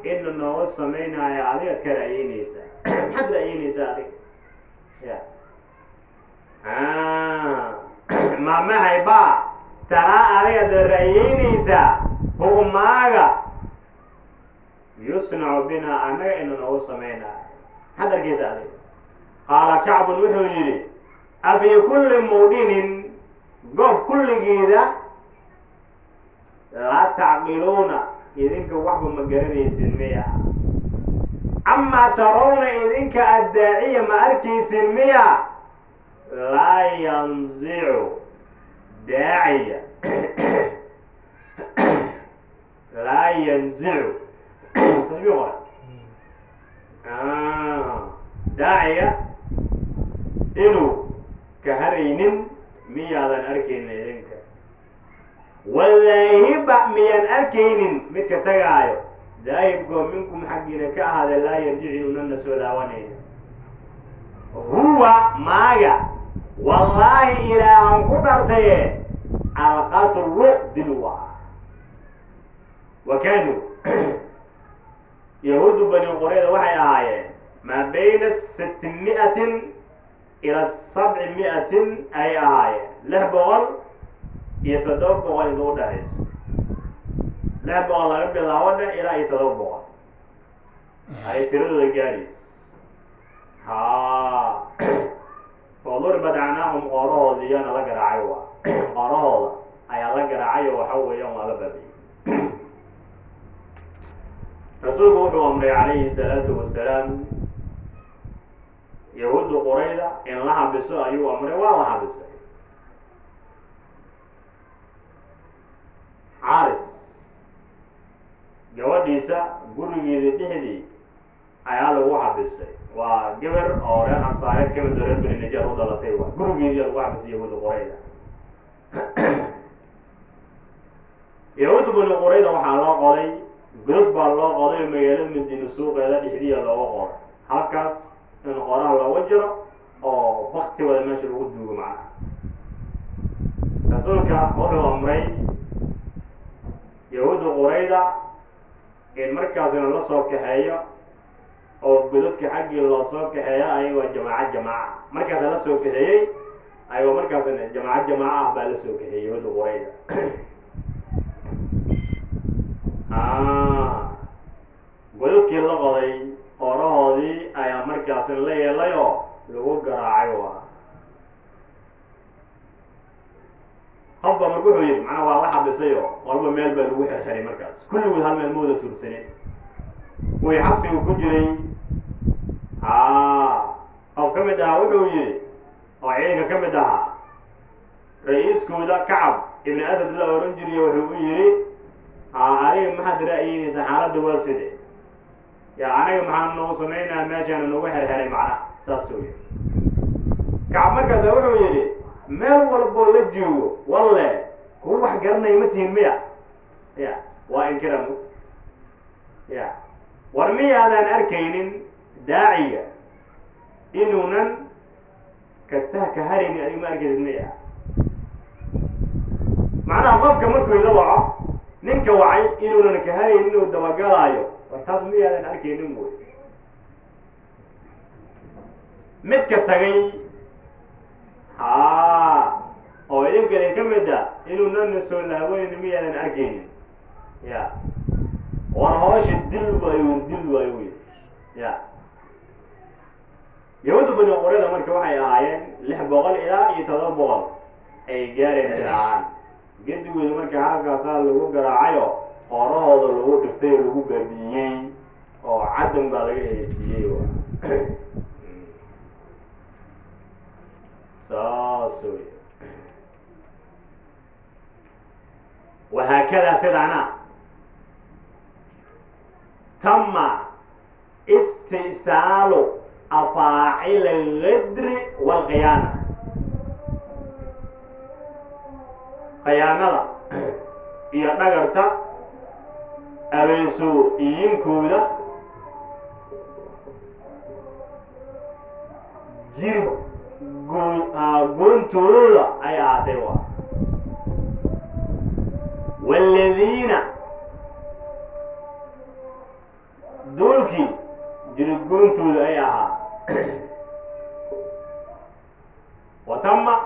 Ina nooga samaynaayo adigaad ka ra'yeynaysaa. Maxaad ra'yeynaysaa adiga? Ya maamaxay ba taraa adigaad ra'yeynaysaa hugmaaga yusnacu binaa annaga ina noogu samaynaayo, maxaad arkaysaa adiga? Qaala Kacbun, wuxuu yidhi: afii kulli mawdinin, goob kulligeeda, laa tacqiluuna, idinka waxba ma garanaysin miya? Amaa tarawna, idinka addaaciya ma arkaysin miya? Laa yanzicu daaciya, laa yanzicu saas miyuu qoray? Daaciga inuu ka haraynin miyaadan arkaynin idinka? Wadaahiba miyaan arkaynin midka tagaayo, daahibkoo minkum xaggiina ka ahaada, laa yarjic, inuunana soo laawanaynin? Huwa maaga, wallaahi ilaahan ku dhartaye, alqatlu dil waa. Wa kaanuu yahuudu Bani Qurayda waxay ahaayeen maa bayna 600 ila 700 ay ahaayeen, 600 iyo 700 inta udhaxayso, 600 laga bilaabo dheh ilaa iyo 700 ay tiradooda gaaraysa. Ha faduribat acnaaqum, qoorahooda iyana la garaacay, waa qoorahooda ayaa la garaacay oo waxa weeyaan waa la baabiyey. Rasuulku wuxuu amray calayhi salaatu wasalaam yahuudda Qurayda in la xabiso ayuu amray, waa la xabisay. Xaaris gabadhiisa gurigeeda dhexdii ayaa lagu xabisay, waa gabar oo reer Ansaareed ka mid oo reer Bani Najaar u dhalatay, waa gurigeedii lagu xabisay yahuudda Qurayda. Yahuudda Bani Qurayda waxaa loo qoday godod baa loo qoday oo magaalada Madiina suuqeeda dhexdiiya looga qoray, halkaas in qoraha looga jiro oo baktigooda meesha lagu duugo. Macnaha rasuulka wuxuu amray yahuudda Qurayda in markaasina la soo kaxeeyo oo godadka xaggii loo soo kaxeeyo, ayagoo jamaaco jamaaca markaasa la soo kaxeeyey, ayagoo markaasina jamaaco jamaaca ah baa la soo kaxeeyey yahuudda Qurayda. Godadkii la qoday qoorahoodii ayaa markaasina la yeelay oo lagu garaacay. Waa qofba marka wuxuu yidhi, macnaha waa la xabisay oo qolba meel baa lagu xirxiray markaas, kulligood hal meel ma wada tuursanin kuwii xabsiga ku jiray. Qof ka mid ahaa wuxuu yidhi oo ciidanka ka mid ahaa, ra-iiskooda Kacab Ibni Asad la oran jiriy, wuxuu u yidhi: aniga maxaad ra'yiinaysaa? Xaaladda waa side? Ya aniga maxaa nagu samaynaya meeshaana nagu xerxeray? Macnaha saasuu yidhi Kacab. Markaasa wuxuu yidhi: meel walboo la joogo walle kuwa wax garanaya ma tihin miya? Ya waa inkiramu ya war miyaadan arkaynin daaciga inuunan katah ka haraynin? Adiga ma arkaysid miya? Macnaha qofka markuu la waco, ninka wacay inuunan ka haraynin, inuu dabagalaayo, war taas miyaadan arkaynin? Wey midka tagay haa oo idinka idin ka mid a inuunan soo laabanaynin, miyaadan arkaynin? Ya war hoosha dil waayo, dil waayo wy. Ya yahuudda Bani Qurayda marka waxay ahaayeen 600 ilaa iyo 700 ay gaareen garaacaan gedigooda. Marka halkaasaa lagu garaacayo, qoorahooda lagu dhiftay oo lagu baabi'iyey oo caddan baa laga heysiiyey. Saas wey. Wahaakada sidaana tama istisaalu afaacil algadri waalkhiyaana, khiyaanada iyo dhagarta abeesooyinkooda jirib goontooda ay ahaatay. Waa waaladiina Duulkii jiridgoontooda ay ahaa. Wa tama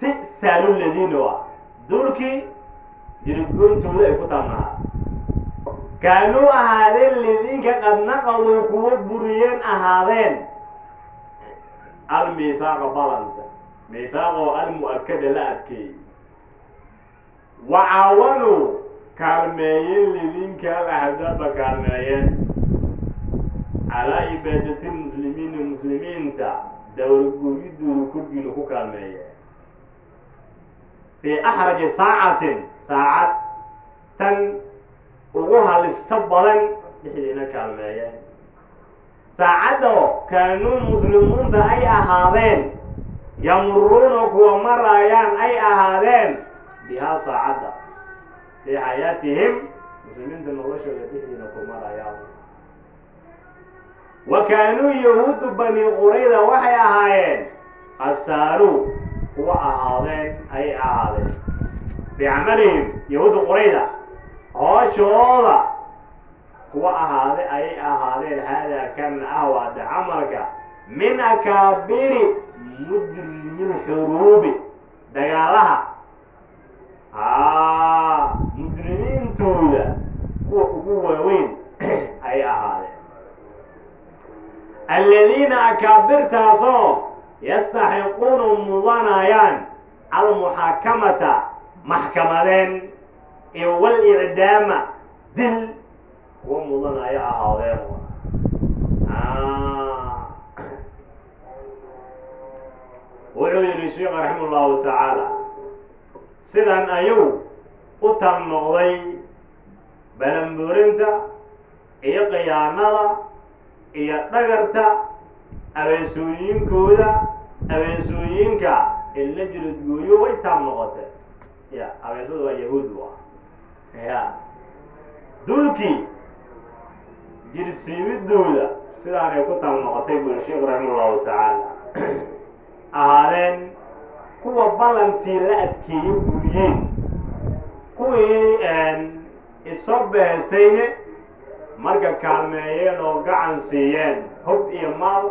istisaalu ladiina waa duulkii jiridgoontooda ay ku taamnahaa. Kaanuu ahaadeen lidinka qad naqaduu kuwa buriyeen ahaadeen almiithaaqa balanta, miithaaqoo almu'akada la adkeeyey. Wa caawanuu kaalmeeyeen lidinka alaxzaaba kaalmeeyeen calaa ibaadati lmuslimiina, muslimiinta dawargooyidooda korgiina ku kaalmeeyeen fii axraji saacatin, saacad tan ugu halista badan dhexdiina kaalmeeyeen, saacadoo kaanuu muslimuunta ay ahaadeen yamuruuna kuwa marayaan ay ahaadeen bihaa saacaddaas fii xayaatihim, muslimiinta noloshooda dhexdiina ku marayaan. Wa kaanuu yahuudu Bani Qurayda waxay ahaayeen qasaaruu kuwa ahaadeen ay ahaadeen bicamalihim, yahuudda Qurayda hooshooda kuwa ahaade ayay ahaadeen. Haadaa kan ah waade camalka min akaabiri mujrimilxuruubi, dagaalaha mujrimiintooda kuwa ugu waaweyn ayay ahaadeen, aladiina akaabirtaasoo yastaxiquuna mudanayaan almuxaakamata maxkamadeen iyo walicdaama dil kuwa mudanaya ahaadeen. Wuxuu yidhi sheikh raxima allahu tacaala, sidan ayuu u tam noqday balanburinta iyo khiyaanada iyo dhagarta abeesooyinkooda, abeesooyinka in la jiradgooyo way taam noqotee. Ya abeesada waa yahuud wa ya duulkii jirsiibidooda sidaanay ku taam noqotay buri sheikhu raxima allahu tacaala. Ahaadeen kuwa ballantii la adkeeyey buriyeen, kuwii isoo bahaystayne marka kaalmeeyeen oo gacan siiyeen, hub iyo maal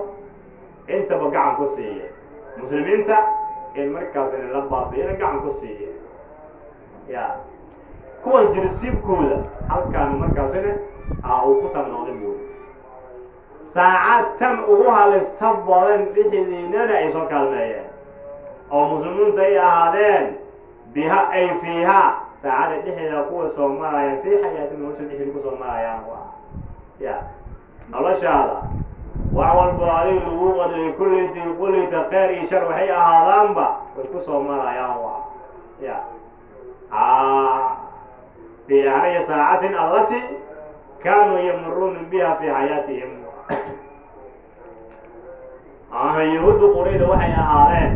intaba gacan ku siiyeen, muslimiinta in markaasina la baabi'ina gacan ku siiyeen. Ya kuwaas jirsiibkooda halkaan markaasina a uu ku tamnoqday buuri, saacad tan ugu halista badan dhexdiinana ay soo kaalmeeyeen oo muslimiintu ay ahaadeen biha ay fiihaa saacada dhexdeeda kuwa soo marayaan fii xayaati nolosha dhexdeeda kusoo marayaan. Waa ya noloshaada wax walba adiga lagu qadray kulleyta qulleyta kheyr iyo shar waxay ahaadaanba way kusoo marayaan. Waa ya fii axraji saacatin allati kaanuu yamuruuna biha fii xayaatihim. Yahuudda Qurayda waxay ahaadeen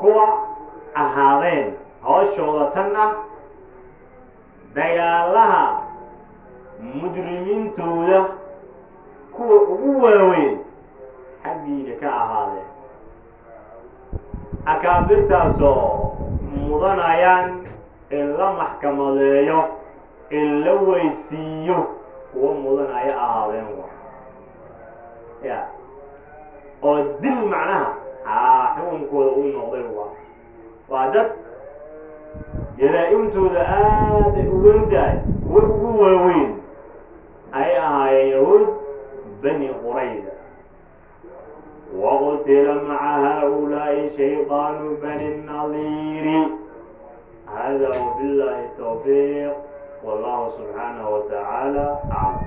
kuwa ahaadeen hooshooda tan ah dagaalaha mujrimiintooda kuwa ugu waaweyn xaggiina ka ahaadeen, akaabirtaasoo mudanayaan in la maxkamadeeyo, in la weysiiyo kuwa mudanaya ahaadeen. Wa ya oo dil macnaha xukunkooda uu noqday. Waa dad jaraa-imtooda aaday u weyn tahay, kuwa ugu waaweyn ay ahaayeen yahuud Bani Qurayda. Waqutila maca haaulaa'i shayطaanu bani nadiiri. Hada wabillahi towfiiq, wallahu subxaanahu wa tacaala aclam.